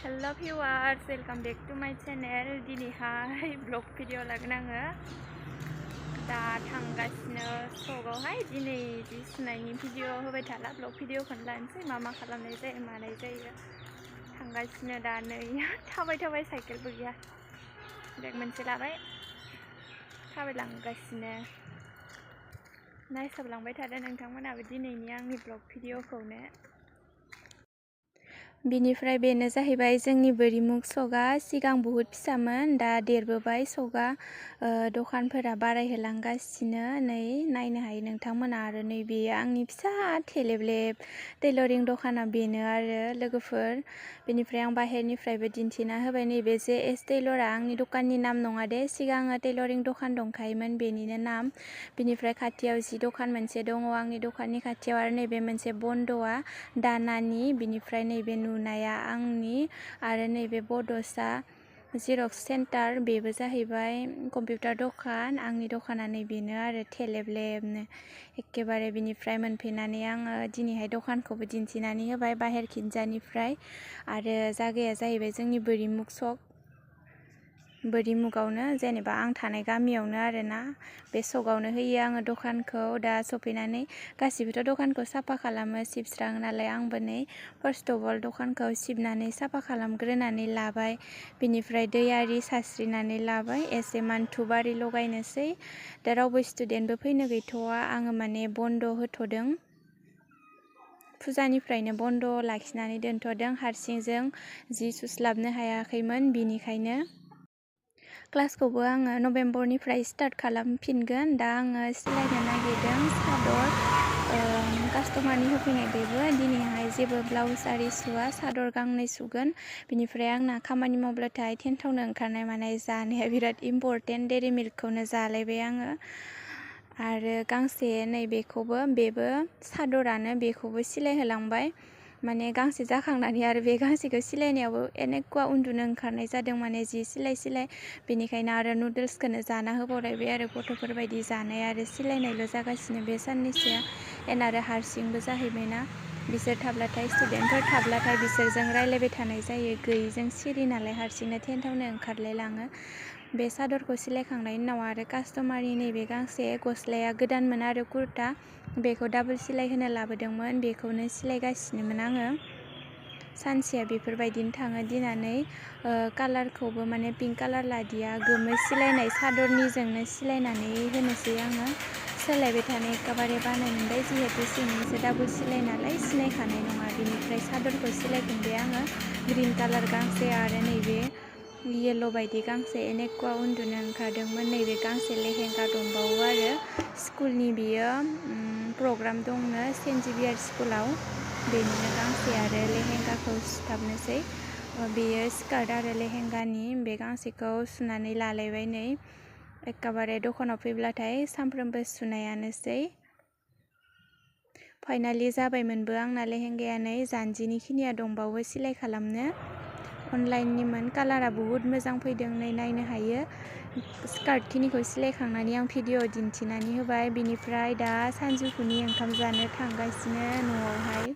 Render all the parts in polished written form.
Hello viewers, welcome back to my channel. दिनैहाय blog video लागोन आङो दा थांगासिनो सकआवहाय दिनै जि सुनायनि भिडिअ होबाय थाला ब्लग भिडिअखौनो लानोसै मा खालामनाय जायो मानाय जायो थांगासिनो दा नै थाबाय साइकेलबो गैया बेग मोनसे लाबाय थाबायलांगासिनो नायसाबलांबाय थादो नोंथांमोनाबो दिनैनि आंनि ब्लग भिडिअखौनो बिनिफ्राय बेनो जाहैबाय जोंनि बोरिमुग सकआ सिगां बहुत फिसामोन दा देरबोबाय सकआ दखानफोरा बारायहोलांगासिनो नै नायनो हायो नोंथांमोना आरो नैबे आंनि फिसा थेलेबलेब टेलरिं दखाना बेनो आरो लोगोफोर बेनिफ्राय आं बाहेरनिफ्रायबो दिन्थिना होबाय नैबे जे एस टेलरा आंनि दखाननि नाम नङा दे सिगां टेलरिं दखान दंखायोमोन बेनिनो नाम बिनिफ्राय खाथियाव जि दखान मोनसे दङ आंनि दखाननि खाथियाव आरो नैबे मोनसे बन्दआ दानानि बिनिफ्राय नैबे नुनाया आंनि आरो नैबे बड'सा जेरक्स सेन्टार बेबो जाहैबाय कम्पिउटार दखान आंनि दखाना नैबेनो आरो थेलेबलेबनो एखेबारे बिनिफ्राय मोनफैनानै आङो दिनैहाय दखानखौबो दिन्थिनानै होबाय बाहेर खिनजानिफ्राय आरो जायगाया जाहैबाय जोंनि बोरिमुग सक बोरिमुगावनो जेनेबा आं थानाय गामियावनो आरोना बे सकआवनो होयो आङो दखानखौ दा सफैनानै गासिबोथ' दखानखौ साफा खालामो सिबस्राङो नालाय आंबो नै फार्स्ट अफ अल दखानखौ सिबनानै साफा खालामग्रोनानै लाबाय बिनिफ्राय दै आरि सास्रिनानै लाबाय एसे मान्थुबारि लगायनोसै दा रावबो स्टुडेन्टबो फैनो गैथ'वा आङो माने बन्द होथ'दों फुजानिफ्रायनो बन्द लाखिनानै दोनथ'दों हारसिंजों जि सुस्लाबनो हायाखैमोन बिनिखायनो क्लासखौबो आङो नभेम्बरनिफ्राय स्टार्ट खालामफिनगोन दा आङो सिलायनो नागिरदों सादर कास्टमारनि होफैनाय बेबो दिनैहाय जेबो ब्लाउस आरि सुवा सादर गांनै सुगोन बिनिफ्राय आंना खामानि मावब्लाथाय टेन्टावनो ओंखारनाय मानाय जानाया बिराद इम्परटेन्ट डेरि मिल्कखौनो जालायबाय आङो आरो गांसे नैबेखौबो बेबो सादरानो बेखौबो सिलाय होलांबाय माने गांसे जाखांनानै आरो बे गांसेखौ सिलायनायावबो एनेकुवा उन्दुनो ओंखारनाय जादों माने जि सिलाय बेनिखायनो आरो नुडल्सखौनो जाना होबावलायबाय आरो गथ'फोर बायदि जानाय आरो सिलायनायल' जागासिनो बे साननैसोआ आरो हारसिंबो जाहैबायना बिसोर थाब्लाथाय स्टुडेन्टफोर थाब्लाथाय बिसोरजों रायलायबाय थानाय जायो गैयिजों सिरि नालाय हारसिंनो टेन्टावनो ओंखारलायलाङो बे सादरखौ सिलायखांनायनि उनाव आरो कास्टमारनि नैबे गांसे गस्लाया गोदानमोन आरो कुर्ता बेखौ डाबल सिलाय होनो लाबोदोंमोन बेखौनो सिलायगासिनोमोन आङो सानसेया बेफोरबायदिनो थाङो दिनानै कालारखौबो माने पिंक कालार लादिया गोमो सिलायनाय सादरनिजोंनो सिलायनानै होनोसै आङो सोलायबाय थानो एखेबारे बानाय मोनबाय जिहेतु सिंनिसो डाबल सिलाय नालाय सिनायखानाय नङा बिनिफ्राय सादरखौ सिलायफिनबाय आङो ग्रिन कालार गांसे आरो नैबे येल्ल' बायदि गांसे एनेकुवा उन्दुनो ओंखारदोंमोन नैबे गांसे लेहेंगा दंबावो आरो स्कुलनि बियो प्रग्राम दंनो सेन्ट जेभियार स्कुलाव बेनिनो गांसे आरो लेहेंगाखौ सुथाबनोसै बेयो स्कार्ट आरो लेहेंगानि बे गांसेखौ सुनानै लालायबाय नै एखेबारे दखानाव फैब्लाथाय सानफ्रोमबो सुनायानोसै फाइनालि जाबायमोनबो आंना लेहेंगाया नै जानजिनि खिनिया दंबावो सिलाय खालामनो अनलाइननिमोन कालारा बुहुत मोजां फैदों नै नायनो हायो स्कार्ट खिनिखौ सिलायखांनानै आं भिडिअ दिन्थिनानै होबाय बिनिफ्राय दा सानजौफुनि ओंखाम जानो थांगासिनो न'आवहाय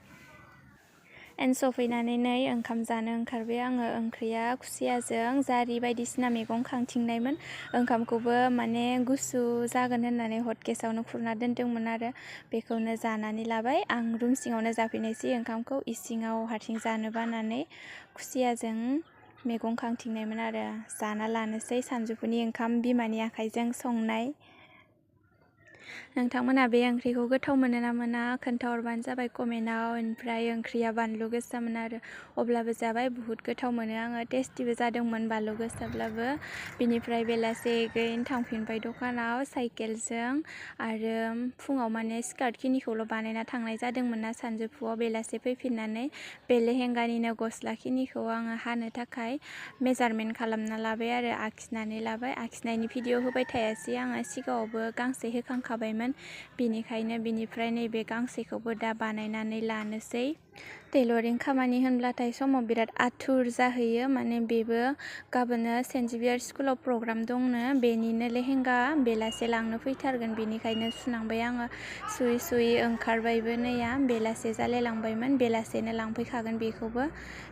सफैनानै नै ओंखाम जानो ओंखारबाय आङो ओंख्रिया खुसियाजों जारि बायदिसिना मैगं खांथिंनायमोन ओंखामखौबो माने गुसु जागोन होननानै हटकेसावनो खुरना दोनदोंमोन आरो बेखौनो जानानै लाबाय आं रुम सिङावनो जाफैनायसै ओंखामखौ इसिङाव हारसिं जानो बानानै खुसियाजों मैगं खांथिंनायमोन आरो जाना लानोसै सानजौफुनि ओंखाम बिमानि आखाइजों संनाय नोंथांमोना बे ओंख्रिखौ गोथाव मोनो ना मोना खोन्थाहरबानो जाबाय कमेन्टआव ओमफ्राय ओंख्रिया बानलु गोसामोन आरो अब्लाबो जाबाय बुहुत गोथाव मोनो आङो टेस्टिबो जादोंमोन बानलु गोसाब्लाबो बिनिफ्राय बेलासे एगेइन थांफिनबाय दखानाव साइकेलजों आरो फुङाव माने स्कार्ट खिनिखौल' बानायना थांनाय जादोंमोन ना सानजौफुआव बेलासे फैफिननानै बे लेहेंगानिनो गस्ला खिनिखौ आङो हानो थाखाय मेजारमेन्ट खालामना लाबाय आरो आखिनानै लाबाय आखिनायनि भिडिअ होबाय थायासै आङो सिगाङावबो गांसे होखांखाबायमोन बिनिखायनो बिनिफ्राय नैबे गांसेखौबो दा बानायनानै लानोसै टेलरिं खामानि होनब्लाथाय समाव बिराद आथुर जाहैयो माने बेबो गाबोनो सेन्ट जेभियार स्कुलाव प्रग्राम दंनो बेनिनो लेहेंगा बेलासे लांनो फैथारगोन बेनिखायनो सुनांबाय आङो सुयै सुयै ओंखारबायबो नैया बेलासे जालायलांबायमोन बेलासेनो लांफैखागोन बेखौबो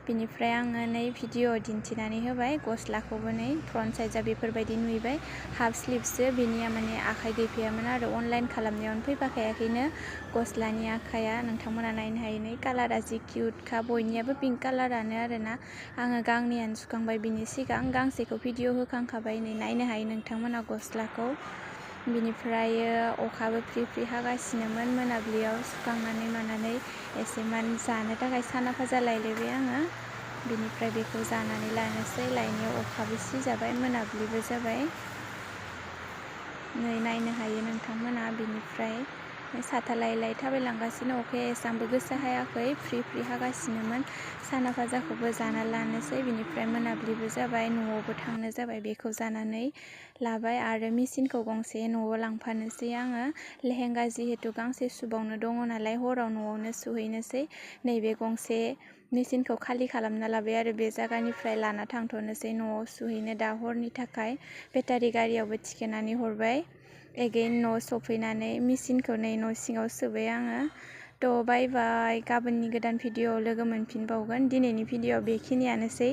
बिनिफ्राय आङो नै भिडिअ दिन्थिनानै होबाय गस्लाखौबो नै फ्रन्ट साइडआ बेफोरबायदि नुबाय हाफ स्लिभसो बेनिया माने आखाइ गैफायामोन आरो अनलाइन खालामनायावनो फैफाखायाखैनो गस्लानि आखाइया नोंथांमोना नायनो हायो नै कालारा जि किउटखा बयनियाबो पिंक कालारानो आरोना आङो गांनैयानो सुखांबाय बिनि सिगां गांसेखौ भिडिअ होखांखाबाय नै नायनो हायो नोंथांमोना गस्लाखौ बिनिफ्राय अखाबो फ्रि फ्रि हागासिनोमोन मोनाबिलियाव सुखांनानै मानानै एसेमान जानो थाखाय साना भाजा लायलायबाय आङो बिनिफ्राय बेखौ जानानै लानोसै लायनायाव अखाबो सिजाबाय मोनाबिलिबो जाबाय नै नायनो हायो नोंथांमोना बिनिफ्राय साथा लायै थाबायलांगासिनो अखाया एसेबांबो गोसा हायाखै फ्रि फ्रि हागासिनोमोन साना भाजाखौबो जाना लानोसै बिनिफ्राय मोनाबिलिबो जाबाय न'आवबो थांनो जाबाय बेखौ जानानै लाबाय आरो मेचिनखौ गंसे न'आव लांफानोसै आङो लेहेंगा जिहेतु गांसे सुबावनो दङ नालाय हराव न'आवनो सुहैनोसै नैबे गंसे मेचिनखौ खालि खालामना लाबाय आरो बे जायगानिफ्राय लाना थांथ'नोसै न'आव सुहैनो दा हरनि थाखाय बेटारि गारियावबो थिखोनानै हरबाय एगेइन न' सफैनानै मेचिनखौ नै न' सिङाव सोबाय आङो थ' बाय बाय गाबोननि गोदान भिडिअआव लोगो मोनफिनबावगोन दिनैनि भिडिअआव बेखिनियानोसै